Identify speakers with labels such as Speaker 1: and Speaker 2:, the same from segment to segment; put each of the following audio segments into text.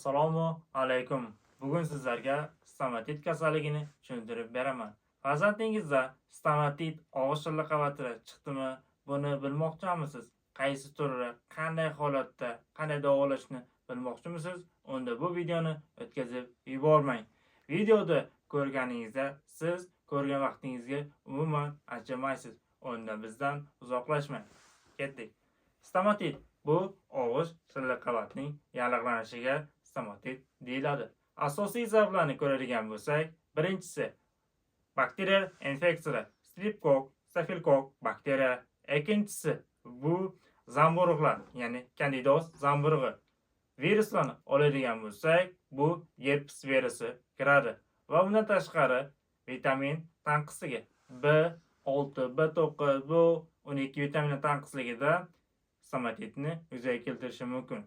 Speaker 1: Assalomu alaykum. Bugun sizlarga stomatit kasalligini tushuntirib beraman. Farzandingizda stomatit og'iz shilliq qavatida chiqdimi? Buni bilmoqchimisiz? Qaysi turi, qanday holatda, qanday davolashni bilmoqchimisiz? Unda bu videoni o'tkazib yubormang. Videoda ko'rganingizda siz ko'rgan vaqtingizga umuman achinmaysiz. Unda bizdan uzoqlashmang. Ketdik. Stomatit bu og'iz shilliq qavatning yallig'lanishiga stomatit deyiladi. Asosiy sabablarni ko'radigan bo'lsak, birinchisi bakteriya infeksiyalar, streptokok, stafilokok bakteriya. Ikkinchisi bu zamburug'lar, ya'ni kandidoz zamburug'i. Viruslarni oladigan bo'lsak, bu gerpes virusi kiradi va undan tashqari vitamin tanqisligi B6, B9, B12 vitamini tanqisligida stomatitni yuzaga keltirishi mumkin.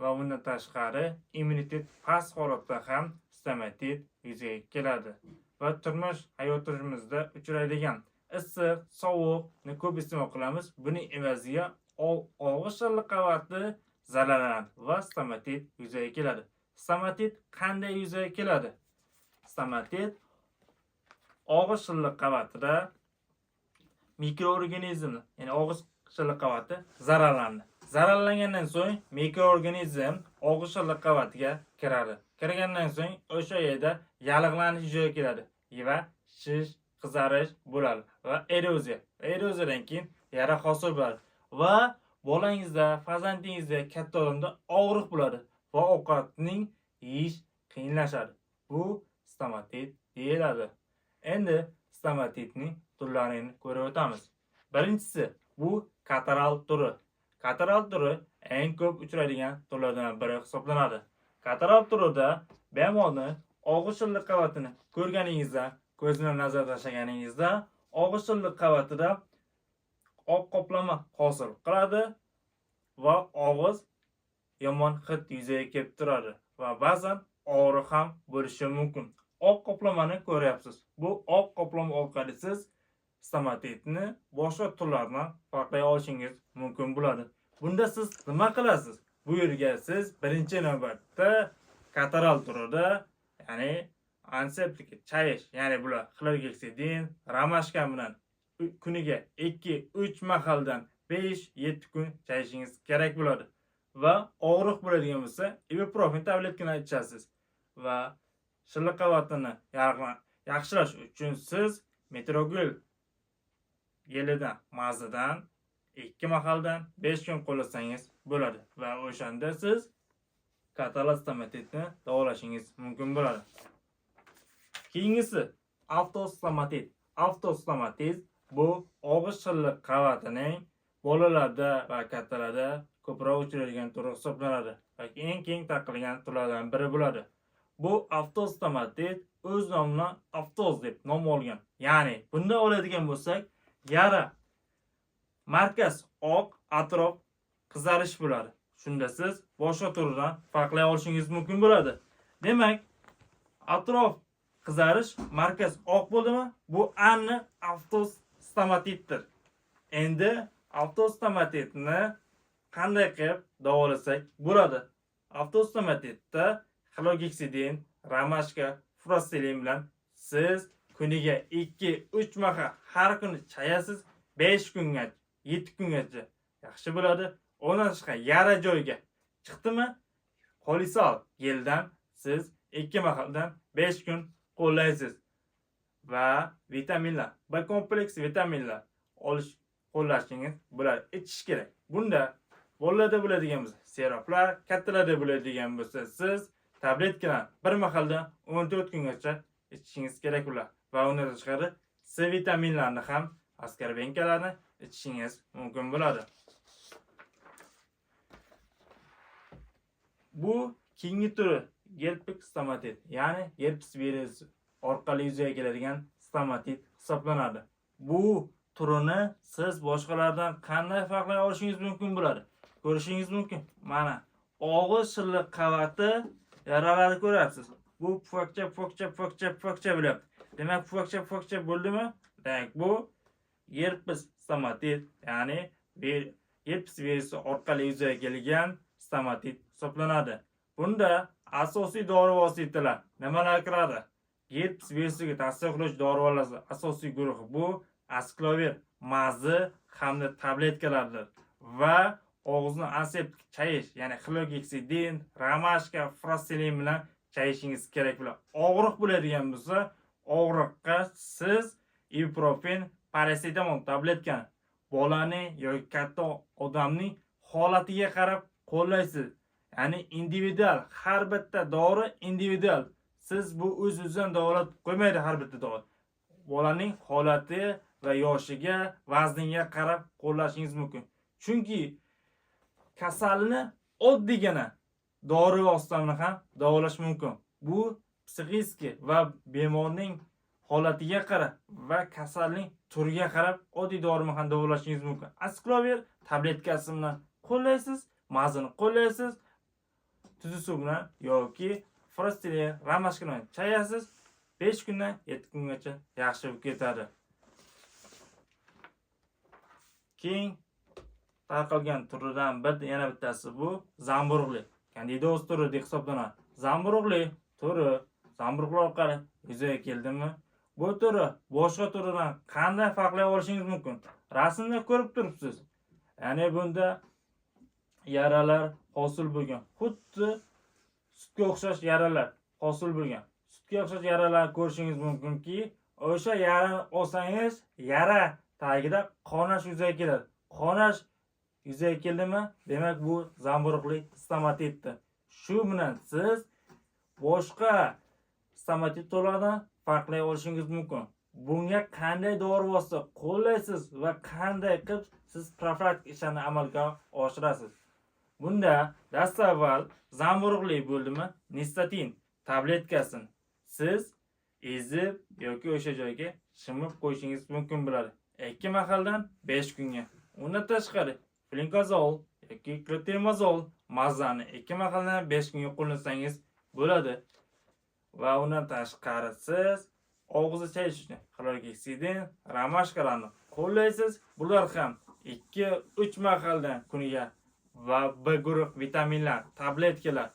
Speaker 1: Va undan tashqari immunitet past holatda ham stomatit yuzaga keladi. Va turmush hayotimizda uchraydigan issiq, sovuqni ko'p iste'mol qilamiz. Buning evaziga og'iz shilliq qavati zararlanadi va stomatit yuzaga keladi. Stomatit qanday yuzaga keladi? Stomatit og'iz shilliq qavatida mikroorganizmni, ya'ni og'iz shilliq qavati zararlandi. Zararlangandan so'ng mikroorganizm og'iz shilliq qavatiga kiradi. Kirgandan so'ng o'sha yerda yallig'lanish yuzaga keladi va shish, qizarish bo'ladi va eroziya. Eroziyadan keyin yara hosil bo'ladi va bolangizda, farzandingizda, katta odamda og'riq bo'ladi va ovqatning yeyish qiyinlashadi. Bu stomatit deyiladi. Endi stomatitning turlarini ko'rib o'tamiz. Birinchisi bu kataral turi. Kataral turi eng ko'p uchraydigan turlardan biri hisoblanadi. Kataral turida bemorni og'iz shilliq qavatini ko'rganingizda, ko'z bilan nazar tashlaganingizda og'iz shilliq qavatida oq qoplama hosil qiladi va og'iz yomon hid yuzaga kelib turadi va ba'zan og'riq ham bo'lishi mumkin. Oq qoplamani ko'ryapsiz. Bu oq qoplama orqali siz stomatitni boshqa turlardan farqlay olishingiz mumkin bo'ladi. Bunda siz nima qilasiz? Bu yerga siz birinchi navbatda kataral turida, ya'ni antiseptik chayish, ya'ni bular xlorgeksidin, romashka bilan kuniga 2-3 mahaldan 5-7 kun chayishingiz kerak bo'ladi. Va og'riq bo'ladigan bo'lsa, ibuprofen tabletkani ichasiz va shilliq qavatini yaxshilash uchun siz metrogil gelidan, mazidan 2 mahaldan 5 kun qo'llasangiz bo'ladi va o'shanda siz kataral stomatitni davolashingiz mumkin bo'ladi. Keyingisi aftoz stomatit. Aftoz stomatit bu og'iz shilliq qavatining bolalarda va kattalarda ko'proq uchraydigan turi hisoblanadi va eng keng tarqalgan turlardan biri bo'ladi. Bu aftoz stomatit o'z nomidan aftoz deb nom olgan. Ya'ni bunda oladigan bo'lsak, yara markaz oq, atrof qizarish bo'ladi. Shunda siz boshqa turidan farqlay olishingiz mumkin bo'ladi. Demak, atrof qizarish, markaz oq bo'ldimi? Bu aniq aftoz stomatitdir. Endi aftoz stomatitni qanday qilib davolasak bo'ladi? Aftoz stomatitda xlorgeksidin, romashka, furacilin bilan siz kuniga 2-3 mahal har kuni chayasiz, 5 kungacha, 7 kungacha yaxshi bo'ladi. Undan tashqari yara joyiga chiqdimi? Xolisol geldan siz 2 mahaldan 5 kun qo'llaysiz. Va vitaminlar, B kompleks vitaminlar olish qo'llashingiz bo'ladi. Ichish kerak. Bunda bolalarda bo'ladigan bo'lsa siroplar, kattalarda bo'ladigan bo'lsa siz tabletkalar bir mahalda 14 kungacha ichishingiz kerak bo'ladi. Va undan tashqari C vitaminlarini ham, askorbenkalarni ichishingiz mumkin bo'ladi. Bu keyingi turi gerpik stomatit, ya'ni gerpes virusi orqali yuzaga keladigan stomatit hisoblanadi. Bu turini siz boshqalardan qanday farqlay olishingiz mumkin bo'ladi? Ko'rishingiz mumkin. Mana og'iz shilliq qavati yaralari ko'ryapsiz. Bu pufakcha, pufakcha, pufakcha, pufakcha bo'lyapti. Demak, pufakcha, pufakcha bo'ldimi? Demak, bu gerpes stomatit, ya'ni gerpes virusi orqali yuzaga kelgan stomatit hisoblanadi. Bunda Asosiy dori vositalar nimalar kiradi? Gerpes virusiga ta'sir qiluvchi dori vositalar asosiy guruhi bu asiklovir mazi hamda tabletkalardir va og'izni aseptik chayish, ya'ni xlorgeksidin, romashka, furacilin bilan chayishingiz kerak bo'ladi. Og'riq bo'ladigan bo'lsa, og'riqqa siz ibuprofen, parasetamol tabletkani bolaning yoki katta odamning holatiga qarab qo'llaysiz. Ya'ni individual, har bitta dori individual. Siz bu o'z-o'zidan davolatib qo'ymaydi har bitta dori. Bolaning holati va yoshiga, vazniga qarab qo'llashingiz mumkin. Chunki kasalni oddiygina dori vositalarini ham davolash mumkin. Bu psixik va bemorning holatiga qarab va kasalning turiga qarab oddiy dori bilan ham davolashingiz mumkin. Asiklovir tabletkasi bilan qo'llaysiz, mazini qo'llaysiz, tuzli suv bilan yoki furacilin, romashka bilan chayasiz. 5 kundan 7 kungacha yaxshi bo'lib ketadi. Keng tarqalgan turidan bir yana bittasi bu zamburug'li. Kandidoz turi deb hisoblanadi. Zamburug'li turi zamburug'lar orqali yuzaga keldimi? Bu turi boshqa turidan qanday farqlay olishingiz mumkin? Rasmda ko'rib turibsiz. Ya'ni bunda yaralar hosil bo'lgan. Xuddi sutga o'xshash yaralar hosil bo'lgan. Sutga o'xshash yaralar ko'rishingiz mumkinki, o'sha yarani olsangiz, yara tagida qonash yuzaga keladi. Qonash yuzaga keldimi? Demak, bu zamburug'li stomatitdir. Shu bilan siz boshqa stomatit turlaridan farqlay olishingiz mumkin. Bunga qanday dori vosita qo'llaysiz va qanday qilib siz profilaktik ishlarni amalga oshirasiz? Bunda dastavval zamburug'li bo'ldimi? Nistatin tabletkasini siz ezib yoki o'sha joyga shimib qo'yishingiz mumkin bo'ladi. 2 mahaldan 5 kunga. Undan tashqari flukonazol yoki klotrimazol mazani 2 mahaldan 5 kunga qo'llansangiz bo'ladi. Va undan tashqari siz og'izni chayish uchun xlorgeksidin, romashkalarni qo'llaysiz. Bular ham 2-3 mahaldan kuniga va B guruh vitaminlar, tabletkalar.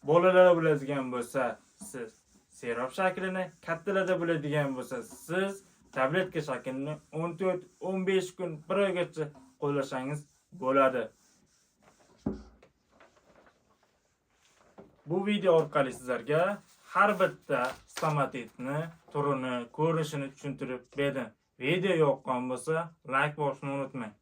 Speaker 1: Bolalarda bo'ladigan bo'lsa, siz sirop shaklini, kattalarda bo'ladigan bo'lsa, siz tabletka shaklini 14-15 kun, bir oygacha qo'llashangiz bo'ladi. Bu video orqali sizlarga har bitta stomatitni turini, ko'rinishini tushuntirib berdim. Video yoqqan bo'lsa, like bosishni unutmang.